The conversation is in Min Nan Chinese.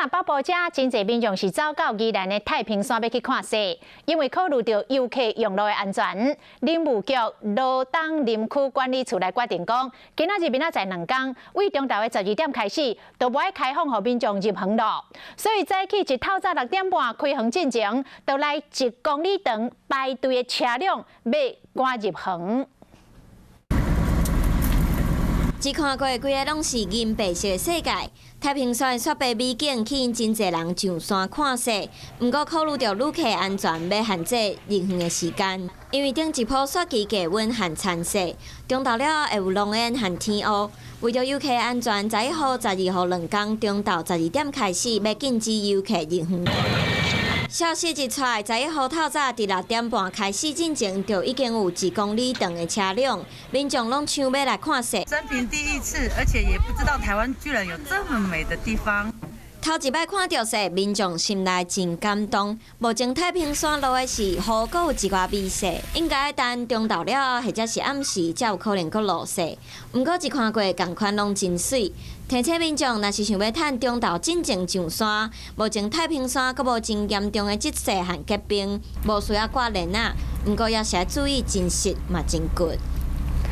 若北部遮真濟民眾是走到宜蘭的太平山欲去看雪，因為考慮著遊客用路的安全，林務局羅東林區管理處來決定講，今仔日明仔載兩工，對中晝的12點開始，就無愛開放予民眾入園咯。所以早起一透早6點半開園進前，就來1公里長排隊的車輛欲趕入園。只看過規个攏是銀白色的世界，太平山雪白美景吸引真濟人上山看雪。毋過考慮著旅客安全，欲限制入園的時間，因為頂一波雪季低溫和殘雪，中晝了會有濃煙和天霧。為著遊客安全，11號、12號兩工中晝12點開始，欲禁止遊客入園。消息一出來，11號透早佇6點半開始進前，就已經有1公里長的車龍，民眾攏搶欲來看雪。生平第一次，而且也不知道台灣居然有這麼美的地方。頭一擺看著雪，民眾心內真感動。目前太平山落的是雨，閣有一寡微雪，應該等中晝了或者是暗時才有可能閣落雪。毋過一看過，仝款攏真媠。提醒民眾，若是想欲趁中晝進前上山，目前太平山閣無真嚴重的積雪和結冰，無需要掛鏈仔。毋過也是愛注意真濕嘛真骨。